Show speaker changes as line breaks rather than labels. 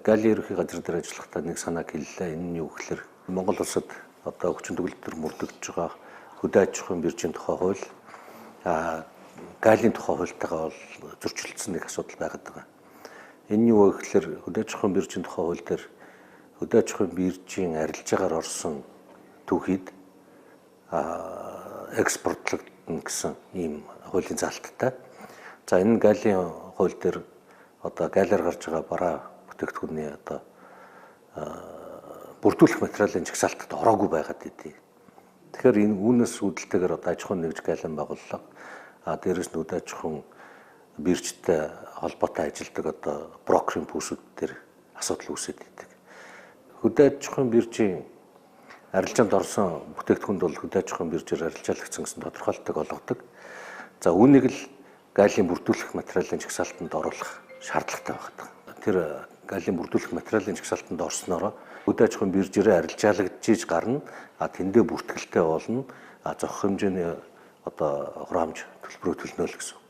Галийн ерөнхий газар дээр ажиллахдаа нэг санааг хэллээ. Энэ нь юу гэхээр Монгол улсад одоо хүчин төгөлдөр төр мөрдөгдөж байгаа хөдөө аж ахуйн биржийн тухай хууль, галийн тухай хуультайгаа бол зөрчилдсөн нэг асуудал байгаад байгаа. Энэ нь юу вэ гэхээр хөдөө аж ахуйн биржийн тухай хууль дээр хөдөө аж ахуйн биржийн арилжаагаар орсон түүхийд экспортлогдно гэсэн ийм хуулийн заалттай. За, энэ галийн хууль дээр одоо галиар гарч байгаа бараа бүтээгдэхүүний одоо бүрдүүлэх материалын жагсаалтад ороогүй байгаад идэв. Тэгэхээр энэ үүнээс үүдэлтэйгээр одоо аж ахуйн нэгж галын байгууллага, дээрэс нь хөдөө аж ахуйн биржтэй холбоотой ажилладаг одоо брокерийн пүүсүүд дээр асуудал үүсээд идэг. Хөдөө аж ахуйн биржийн арилжаанд орсон бүтээгдэхүүнд бол хөдөө аж ахуйн биржээр арилжаалагдсан гэсэн тодорхойлолтыг олгодог. За, үүнийг л галийн бүрдүүлэх материалын жагсаалтанд оруулах шаардлагатай байна. Тэр галийн бүрдүүлэх материалын жагсаалтанд орсноороо хөдөө аж ахуйн биржээрээ арилжаалагдж гарна. Тэндээ бүртгэлтэй болно. Зохих хэмжээний одоо хураамж төлбөрөө төлнө л гэсэн.